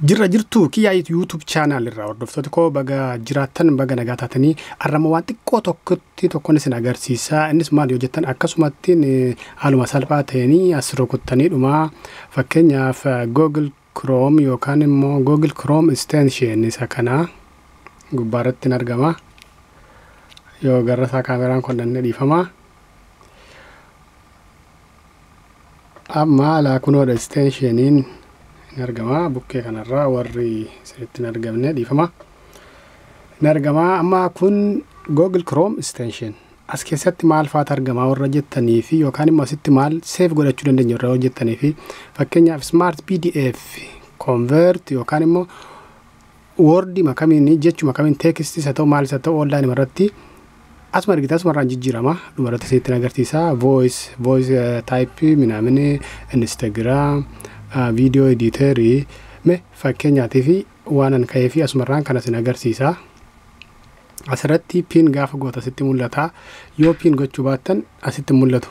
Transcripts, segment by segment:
Jirra jirtu kiyyaa YouTube channel irraa hordoftoota koo baga jiraattan baga nagaa taatanii arrama waan xiqqoo tokkotti tokkoon isin agarsiisa. Innis maal yoo jettan akkasumatti haaluma salphaa ta'een as rukuttanii dhuma fakkeenyaaf Google Chrome yookaan immoo Google Chrome extension isa kana gubbaarratti hin argama. Yoo garra isaa kaameraan kun dhannee dhiifama. Amma alaa kunoodha extensioniin hin argama. Bukkee kanarraa warri isinitti hin argamne dhiifama. Hin argama. Amma kun Google Chrome extension. As keessatti maal faatu argama warra jettanii fi yookaan immoo asitti maal save godhachuu dandeenya warra jettanii fi fakkeenyaaf Smart PDF convert yookaan immoo Word makamiin jechuma kamiin text isa ta'u maal isa ta'u online irratti asuma argita asumarraan jijjiirama. Dhumarratti isinitti agarsiisa. Voice type minaamin Instagram video editor me fakkeenyaatii fi waan an ka'ee fi asumarraan kana isin agarsiisa. Asirratti pin gaafa goota asitti mul'ata. Yoo pin gochuu baattan asitti mul'atu.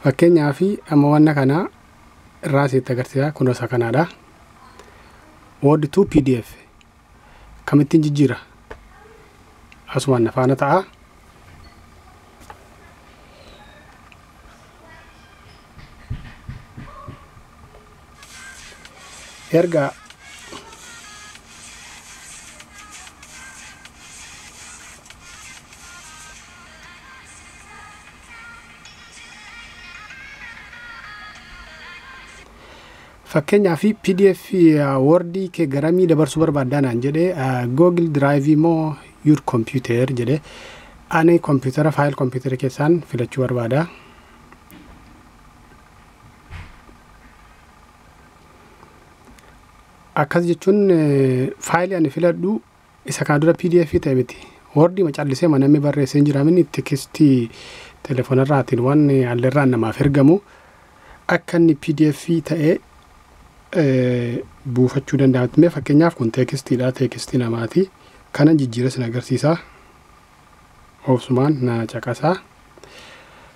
Fakkeenyaaf amma wanna kana irraa asitti agarsiisa. Kun isa kanaadha. Word to PDF kamittiin jijjiira? Asumaan na faana ta'a. Erga fakkeenyaaf PDF Word kee garamii dabarsuu barbaaddaa naan jedhee Google Drive immoo your computer jedhee ani kompiitara faayil kompiitara keessaan filachuu barbaada. Akkas jechuun faayilii ani filadhu isa kana dura PDF ta'e miti. Word macallisee namni barreessee hin jiraamin tekstii telefoonarraatiin waan alleerraan namaaf ergamu akka inni PDF ta'e buufachuu danda'amu. Mee fakkeenyaaf kun tekstiidha, tekstii namaati. Kana jijjiira sin agarsiisa. Obsumaan na caqasaa.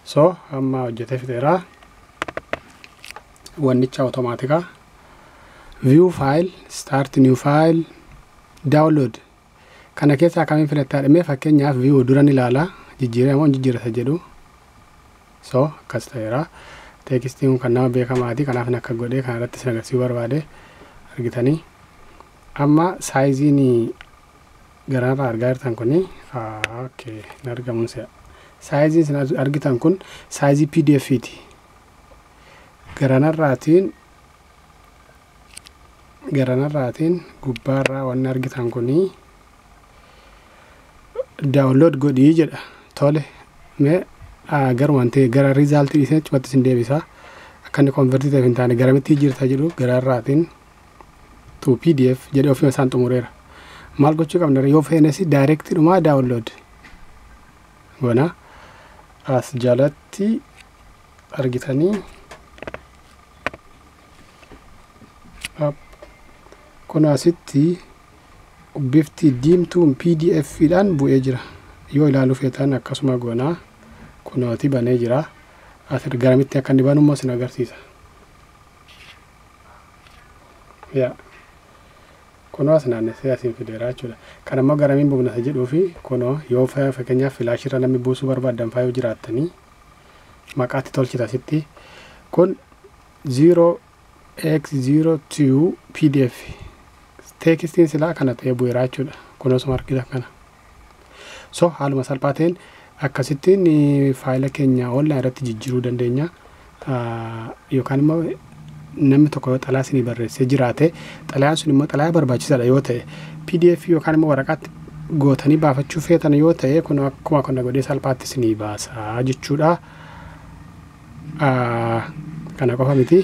So amma hojjetee fixeera. Wannicha automaatika. View file, start new file, download. Kana keessaa akkamiin filattaa dhimee fakkeenyaaf view duran ilaala. Jijjiirama moo jijjiirata jedhu. So akkas ta'eera. Tekstiin kun kan nama beekamaati. Kanaaf akka godhee kana irratti isin agarsiisuu barbaade argitanii. Amma saayiziin garanarraa argaa jirtan kuni okay hin argamuun si'a. Saayiziin isin argitan kun saayizii PDF ti. Garanarraatiin gubbaarraa wanni argitan kuni download godhii jedha. Tole mee garumaan ta'e gara result dhiisee achumatti isin deebisa. Akka inni convert ta'eef hin taane garamitti jijjiirta jedhu gararraatiin to PDF jedhee ofuma isaan xumureera. Maal gochuu qabna yoo feenes direct dhumaa download goona. As jalatti argitanii kun asitti bifti diimtuun PDF dhaan bu'ee jira. Yoo ilaaluu feetan akkasuma goona. Kunooti banee jira. As garamitti akka inni banu immoo isin agarsiisa. Yaa kunoo as naannessee asiin fideera jechuudha. Kan ammoo garamiin buufna isa jedhuu fi kunoo yoo fakkeenyaaf filaashirra namni buusuu barbaaddan faa yoo jiraattanii maqaatti tolchita asitti. Kun 0x02 PDF teekstiin silaa kana ta'ee bu'eera jechuudha. Kunoo osuma argita kana. So haaluma salphaa ta'een akkasittiin faayila keenya online irratti jijjiiruu dandeenya. Yookaan immoo namni tokko yoo xalayaa isinii barreessee jiraate xalayaan sun immoo xalayaa barbaachisaadha yoo ta'e PDF yookaan immoo waraqaatti gootanii baafachuu feetan yoo ta'e kun akkuma kana godhee salphaatti isinii baasa jechuudha. Kana qofa miti.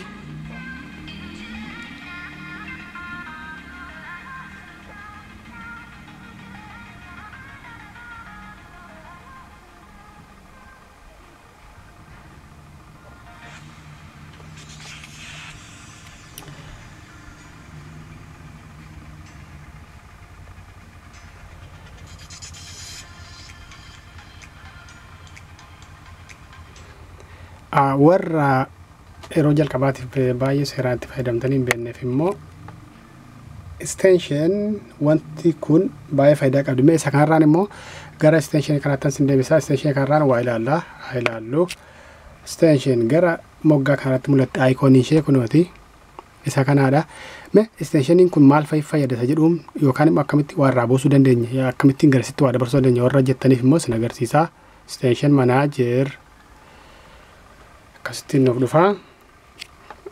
Warra yeroo jalqabaatiif baay'ee seeraan itti fayyadamtanii hin beekneef immoo Extension wanti kun baay'ee faayidaa qabdi. Mee isa kanarraan immoo gara extension kanaatti sin deebisaa. Extension kanarraan waa ilaalla. Haa ilaallu. Extension gara moggaa kanatti mul'atti icon ishee kunooti. Isa kanaadha. Mee extensioniin kun maal fayyada isa jedhuun yookaan immoo akkamitti waa irraa buusuu dandeenya, akkamittiin garasitti waa dabarsuu dandeenya warra jettaniif immoo sin agarsiisa. Extension manager akkasittiin nuuf dhufa.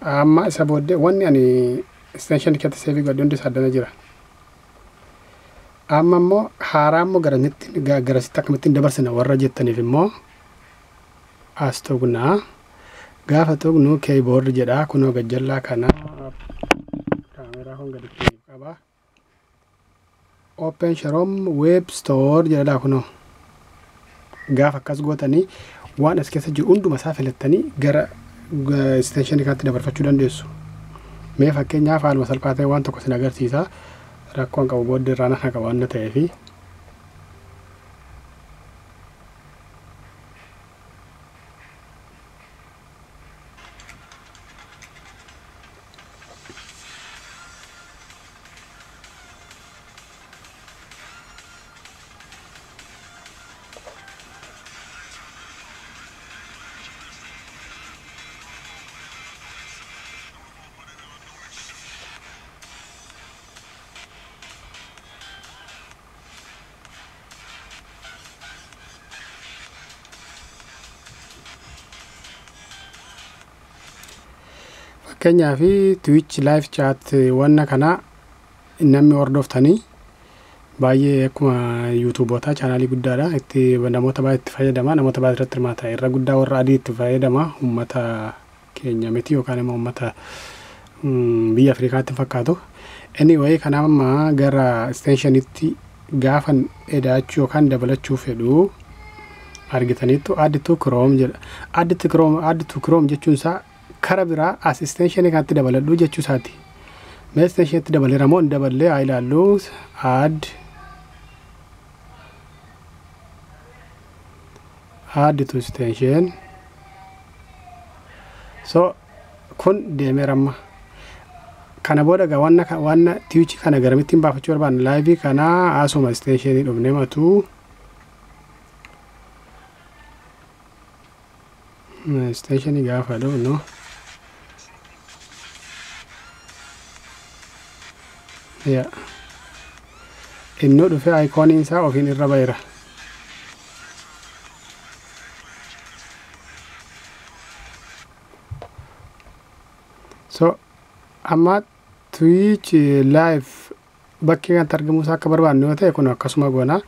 Amma isa booddee wanni ani extension keessatti save godhe hundi isaa addana jira. Amma immoo haaraa immoo garasitti akkamittiin dabarsina warra jettaniif immoo as tuqnaa. Gaafa tuqnu keyboard jedha. Kunoo gajjallaa kana kaameraa kun gadi qaba. Open Chrome Web Store jedha kunoo. Gaafa akkas gootanii waan as keessa jiru hunduma isaa filattanii gara extension kanatti dabarfachuu dandeessu. Mee fakkeenyaaf haaluma salphaa ta'e waan tokko sin agarsiisa. Rakkoon qabu booddee irraa na qaba waan ta'eefi. Fakkeenyaaf Twitch live chat wanna kana namni hordoftanii baay'ee akkuma yuutuuboota chaanaalii guddaadha. Itti namoota baay'ee itti fayyadama, namoota baay'ee irratti hirmaata. Irra guddaa warra adii itti fayyadama, uummata keenya miti yookaan immoo uummata biyya Afrikaatti hin fakkaatu. Anyway, kanaaf amma gara extensionitti gaafan edaachuu yookaan dabalachuu fedhu argitaniittu add to Chrome jedha. Add to Chrome, add to Chrome jechuun isaa kara biraa as extension kanatti dabaladhu jechuu isaati. Mee extensionitti dabaleera moo hin daballee haa ilaallu. Add to extension. So kun deemeera amma. Kana booda egaa wanna Twitch kana garamittiin baafachuu barbaanne live kana asuma extensionii dhufnee matu. Extensionii gaafa dhufnu. Yeah. Innoo dhufee iconiin isaa ofiin irra ba'eera. So amma Twitch live bakkee kanatti argamuu isaa akka barbaannu yoo ta'e kun akkasuma goona.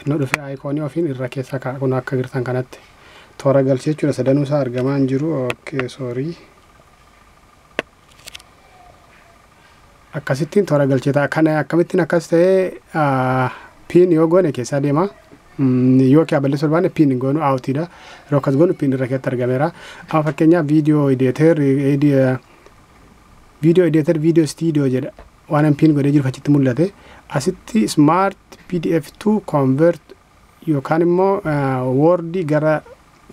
Innoo dhufee iconii ofiin irra keessa kaa'a. Kun akka jirtan kanatti toora galchee jechuudha. Sadanuu isaa argamaa hin jiru. Okay, sorry. Akkasittiin toora galchee ta'a. Kana akkamittiin akkas ta'ee pin yoo goone keessaa deema. Yoo kee balleessuu barbaanne pin goonu outidha. Yeroo akkas goonu pin irra keessatti argameera. Amma fakkeenyaaf video editor, video editor, video studio jedha. Waan an pin godhee jiru achitti mul'ate. Asitti smart PDF to convert yookaan immoo Word gara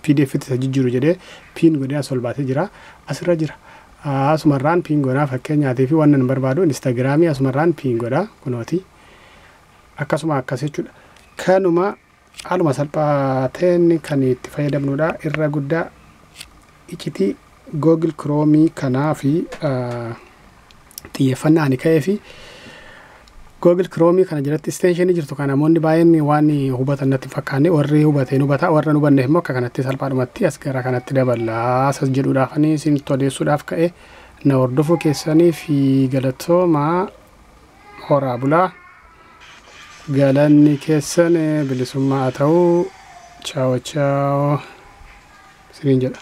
PDF tti isa jijjiiru jedhee pin godhee as ol baasee jira. Asirra jira. Asumarraan pin godhaa fakkeenyaatii fi waan nan barbaadu Instagramii asumarraan pin godhaa kunooti. Akkasuma akkas jechuudha. Kanuma haaluma salphaa ta'een kan itti fayyadamnudha. Irra guddaa iccitii Google Chrome kanaa fi xiyyeeffannaa ani ka'ee fi Google Chrome kana jalatti extensionii jirtu kan namoonni baay'een waan hubatan natti hin fakkaanne, warri hubateen hubata, warra hin hubanneef immoo akka kanatti salphaadhumatti as gara kanatti daballaa asas jedhuudhaaf ani isin odeessuudhaaf ka'e. Na hordofuu keessanii fi galatoomaa, horaa bulaa. Galanni keessan bilisummaa haa ta'u. Chaawo chaawo isiniin jedha.